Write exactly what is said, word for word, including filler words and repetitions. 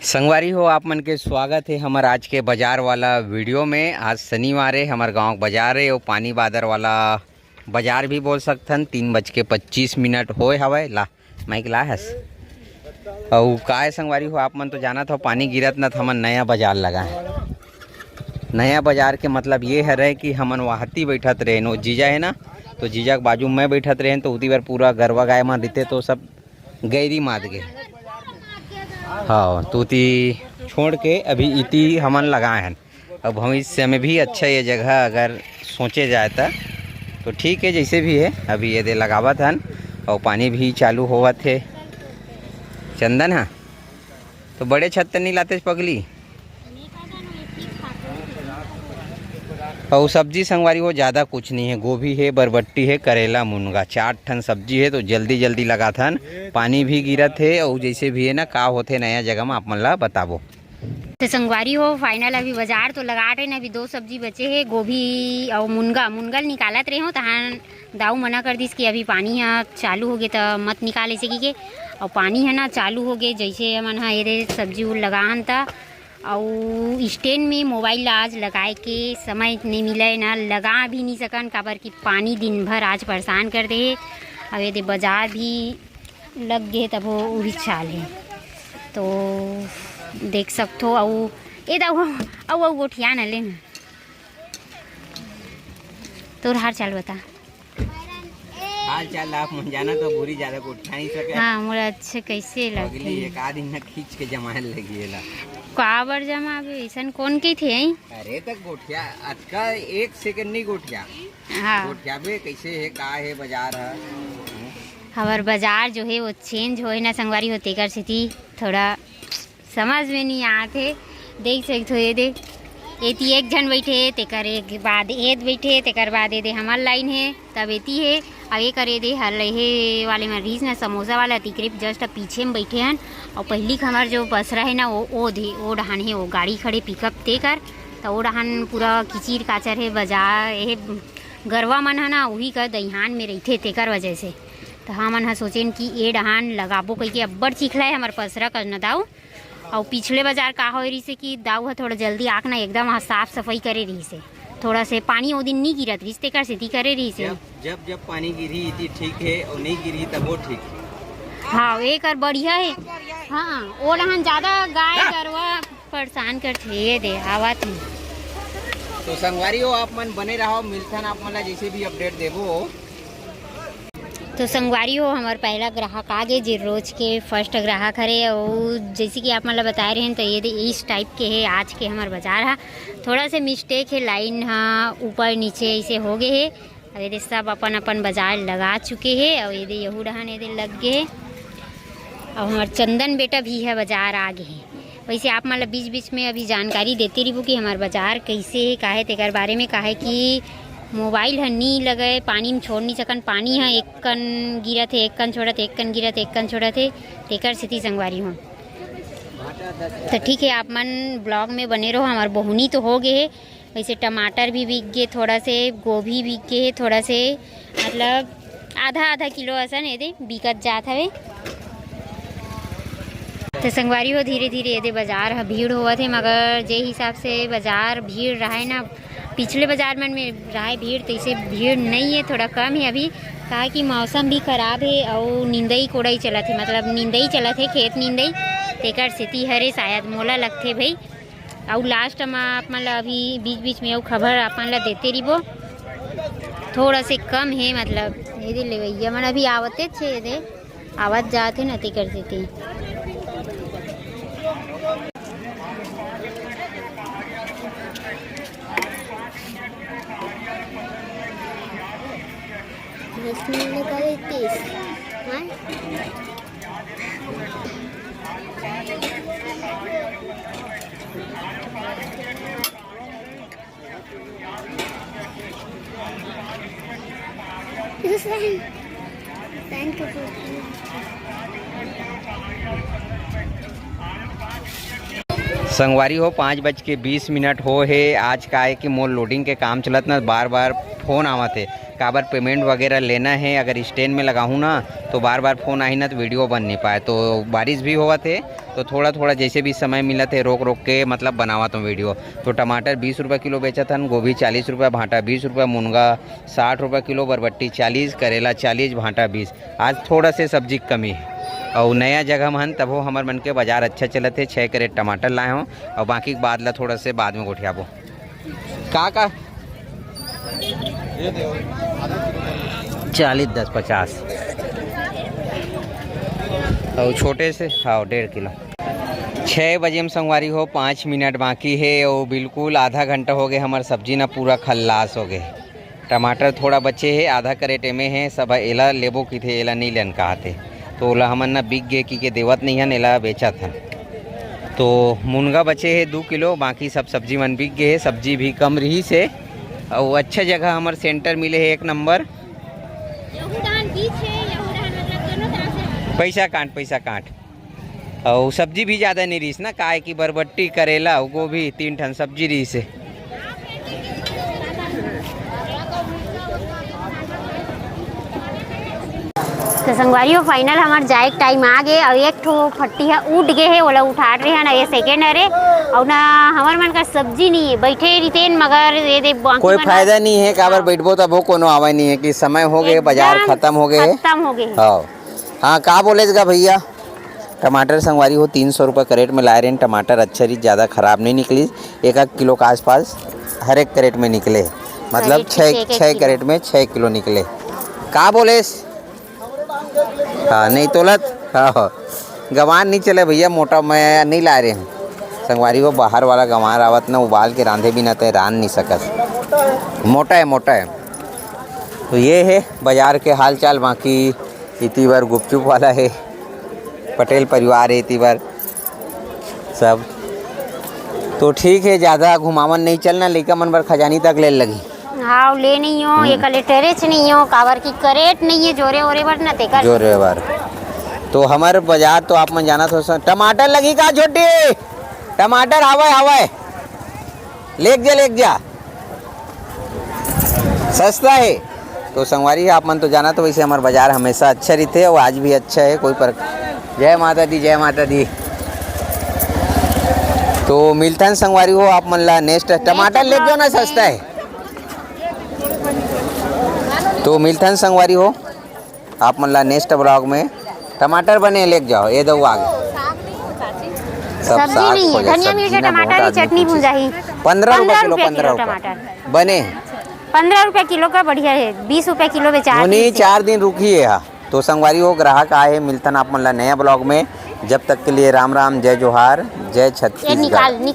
संगवारी हो, आप मन के स्वागत हे हमर आज के बाजार वाला वीडियो में। आज शनिवार हे, हमर गांव के बाजार हे, अउ पानी बादर वाला बाजार भी बोल सकथन। तीन बज के पच्चीस मिनट होए हवय। ला, माइक ला हस। अउ काय संगवारी हो, आप मन तो जानत हो, पानी गिरत न त हमन नया बाजार लगाए। नया बाजार के मतलब ये हरे कि हमन वहाती बैठत रहेन, वो जीजा हे ना, तो जीजा के बाजू में बैठत रहेन, तो उती बर पूरा गरवा गाय मन रहिथे, तो सब गैरी मात गे। हाँ, तो उती छोड़ के अभी इती हमन लगाए हन। अब भविष्य में भी अच्छा ये जगह अगर सोचे जाए त, तो ठीक है, जैसे भी है। अभी ये दे लगावत हन और पानी भी चालू होवत है। चंदन, हाँ, तो बड़े छत्तन नहीं लाते पगली। अउ सब्जी संगवारी हो, ज़्यादा कुछ नहीं है, गोभी है, बरबट्टी है, करेला, मुनगा, चार ठन सब्जी है, तो जल्दी जल्दी लगाथन। पानी भी गिरत है, अउ जैसे भी है ना, का होथे नया जगह में आप मन ला बताबो। तो संगवारी हो, फाइनल अभी बाजार तो लगा रहे ना, अभी दो सब्जी बचे है, गोभी अउ मुनगा। मुनगा ल निकालत रहे हो, तहान दाऊ मना कर दिस कि अभी पानी ह चालू होगे त मत निकाल, ऐसे की के। अउ पानी है ना चालू होगे, जैसे हमन ह एदे सब्जी उल लगाहन त अउ स्टैंड में मोबाइल ला आज लगाए के समय नहीं मिले ना, लगा भी नहीं सकन, काबर कि पानी दिन भर आज परेशान कर दे हे। अउ ये दे बाजार भी लग गे, तब वो उही चाल है, तो देख सकथो। अउ ए दाऊ, अउ अउ गोठिया न ले ना, तोर हाल चाल बता। हाल चाल आप मन जाना तो बुरी ज्यादा गोठिया नहीं सके। हाँ, मोला अच्छे कैसे अगली लगथे? एक आध दिन खींच के जमाए लगी एला। काबर जमाबे? ऐसन कौन कही थे, हैं? अरे, तो गोठिया अतका एक सेकंड नहीं गोठिया। हाँ। गोठिया बे, कैसे है, का है बाजार है? हम्म। हमार बाजार जो है वो चेंज होए ना संगवारी हो, तेकर सेती थोड़ा समझ में नहीं आत हे। देख सकत हो, ये दे, एती एक झन बैठे हे, तेकर एक बाद एद बैठे हे, तेकर बाद ये दे हमर लाइन हे, तब एती हे। अब ये करे दे हर लहे वाले में रहीस ना, समोसा वाला, तिकरे जस्ट पीछे में बैठे हन। और पहली खमर जो पसरा है ना, वो ओ दे, ओ डहान हे, वो गाड़ी खड़े पिकअप ते कर, तो ओ डहान पूरा किचिर काचर हे। बाजार, ये गरवा मन ह ना, उही का दइहान में रहिथे, तेकर वजह से। तो हमन ह सोचेन कि ए डहान लगाबो कहिके, अब्बड़ चिखला हे हमर पसरा कर न दाऊ। अउ पिछले बाजार का होए रहिसे कि दाऊ ह थोड़ा जल्दी आके ना एकदम वहाँ साफ सफाई करे रहिसे। थोड़ा से पानी ओ दिन नी गिरत रहिस, तेकर सेती करे रहिसे। जब, जब, जब पानी गिरही इति ठीक है, और नहीं गिरही तब वो ठीक है। हाँ, एकर बढ़िया है। हाँ, ओ डहान ज्यादा गाय गरवा परेशान करथे, ये दे, आवत हे। तो संगवारी हो, आप मन बने रहो, मिलथन आप मन ला जैसे भी अपडेट देबो। तो संगवारी हो, हमर पहला ग्राहक आ गे, जे रोज के फर्स्ट ग्राहक हरे। अउ जैसे कि आप मन ला बताए रहेन, तो ये दे, इस टाइप के हे आज के हमर बाजार हा। थोड़ा से मिस्टेक हे, लाइन हा ऊपर नीचे ऐसे हो गए हे। अउ ये दे, सब अपन अपन बाजार लगा चुके हे। अउ ये दे, यहू डहान ये दे लग गए हे। अउ हमर चंदन बेटा भी है, बाजार आ गए हे। वैसे आप मन ला बीच बीच में अभी जानकारी देते रहिबो कि हमार बाजार कैसे हे, का हे, तेकर बारे में। काहे कि मोबाइल ह नी लगे, पानी में छोड़ नी सकन। पानी ह एक कन गिरत हे, एक कन छोड़त, एक कन गिरत, एक कन छोड़त हे, तेकर सेती संगवारी हो। तो ठीक है, आप मन ब्लॉग में बने रहो। हमार बोहनी तो हो गए हे, वैसे टमाटर भी बिक गे, थोड़ा से गोभी बिक गे हे, थोड़ा से मतलब आधा आधा किलो असन एदे बिकत जात हवे। तो संगवारी हो, धीरे धीरे एदे बाजार ह भीड़ होवत हे, मगर जे हिसाब से बाजार भीड़ रहे ना, पिछले बाजार मन में रहे भीड़, तैसे भीड़ नहीं है, थोड़ा कम है अभी, काहे कि मौसम भी खराब है और निंदई कोड़ई चलत है, मतलब निंदई चलत है, खेत निंदई, तेकर सेती हरे शायद, मोला लगथे भाई। अउ लास्ट म आप मन ल अभी बीच बीच में अउ खबर आप मन ल देते रहिबो। थोड़ा से कम हे, मतलब एदे लेवइया मन अभी आवतेच हे, एदे आवत जात हे न, तेकर सेती। संगवारी हो, पाँच बज के बीस मिनट हो हे। आज का हे कि मोर लोडिंग के काम चलत न, बार बार फोन आवत हे, काबर पेमेंट वगैरह लेना है, अगर स्टैंड में लगाहूँ ना तो बार बार फ़ोन आही ना तो वीडियो बन नहीं पाए। तो बारिश भी होवत है तो थोड़ा थोड़ा जैसे भी समय मिलत है रोक रोक के मतलब बनावत हूँ वीडियो। तो टमाटर बीस रुपये किलो बेचत हन, गोभी चालीस रुपये, भांटा बीस रुपये, मुनगा साठ रुपये किलो, बरबट्टी चालीस, करेला चालीस, भांटा बीस। आज थोड़ा से सब्जी की कमी है। और नया जगह में हन तभो हमर मन के बाजार अच्छा चलत है। छः कैरेट टमाटर लाए हों और बाकी के बाद ला थोड़ा से बाद में गोठियाबो। का का? चालीस, दस, पचास। और छोटे से, हाँ, डेढ़ किलो। छः बजे में संगवारी हो, पाँच मिनट बाकी है और बिल्कुल आधा घंटा हो गए, हमार सब्जी ना पूरा खल्लास हो गए। टमाटर थोड़ा बचे है, आधा कैरेट एमे है, सब एला लेबो किथे, एला नहीं लेन कहते। तो ओला हमन ना बिक गे कि के देवत नहीं हन, एला बेचत हन। तो मुनगा बचे है दू किलो, बाकी सब सब्जी मन बिक गए है। सब्जी भी कम रही से, और अच्छा जगह हमर सेंटर मिले है एक नंबर। यहू डाहन बीच है, यहू डाहन मतलब दोनों तरफ से। पैसा काट, पैसा काट। और सब्जी भी ज़्यादा नहीं रहीस ना, काहे कि बरबट्टी, करेला, गोभी, तीन ठन सब्जी रहीस है। तो संगवारी हो, फाइनल हमार जाए के टाइम आ गए और एक ठो फट्टी है उठ गए है, ओला उठात रहे हैं ना, ये सेकंड हरे। और ना हमार मन का सब्जी नहीं है, बैठे रितेन मगर ये दे बाकी कोई मन फायदा नहीं है, काबर हाँ। बैठबो तब वो कोनो आवे नहीं है कि समय हो गए, बाजार एकदम खत्म हो गए है। खत्म हो गए है। हाँ, हाँ, का बोले गा भैया? टमाटर संगवारी हो तीन सौ रुपये कैरेट में लाए रहे हैं। टमाटर अच्छा रही, ज़्यादा ख़राब नहीं निकली। एक आध किलो के आसपास हर एक कैरेट में निकले, मतलब सही, छः ठीक है, छः किलो। कैरेट में छः किलो निकले। का बोलेस? हाँ, नहीं तोलत। हाँ, हाँ। गंवार नहीं चले भैया, मोटा मैं नहीं ला रहे हैं। संगवारी हो बाहर वाला गंवार आवत ना, उबाल के रांधे बिना ते रांध नहीं सकत। मोटा है, मोटा है। तो ये है बाजार के हाल चाल। बाकी इति बर गुपचुप वाला है, पटेल परिवार है इति बर सब। तो ठीक है, ज़्यादा घुमावन नहीं चलना, लइका मन बर खजानी तक ले लगी। हाँ, ले नहीं हो, हम्म। एक लेटरेच नहीं हो, काबर की करेट नहीं है, जोरे ओरे बर न तेकर। जोरे बर। तो हमर बाजार तो आप मन जानत हो, स-, टमाटर लगी का छोटी? टमाटर हवय, हवय। लेग जा, लेग जा। सस्ता है। तो संगवारी, आप मन तो जानत हो, वैसे हमर बाजार हमेशा अच्छा रहिथे और आज भी अच्छा है, कोई पर। जय माता दी, जय माता दी। तो मिलथन संगवारी हो, आप मन ला नेक्स्ट टमाटर लेग जाओ ना, सस्ता है। तो मिलथन संगवारी हो, आप मन ला नेक्स्ट ब्लॉग में। टमाटर बने, लेग जाओ, ये दो आगे। सब सब्जी साग नहीं है, भुजा, धनिया सब्जी मिर्चा ना टमाटर बहुत ही आदमी चटनी पूछे। भुंजा ही। पन्द्रह रुपये पन्द्रह किलो, रुपये पन्द्रह किलो रुपये। टमाटर। बने। पन्द्रह रुपये किलो का बढ़िया है, बीस रुपये किलो बेचा नोनी, चार दिन रुकी है। हाँ। तो संगवारी हो, ग्राहक आए हैं, मिलथन आप मन ला नया ब्लॉग में। जब तक के लिए राम राम, जय जोहार, जय ये छत्तीसगढ़। निकाल, निकाल।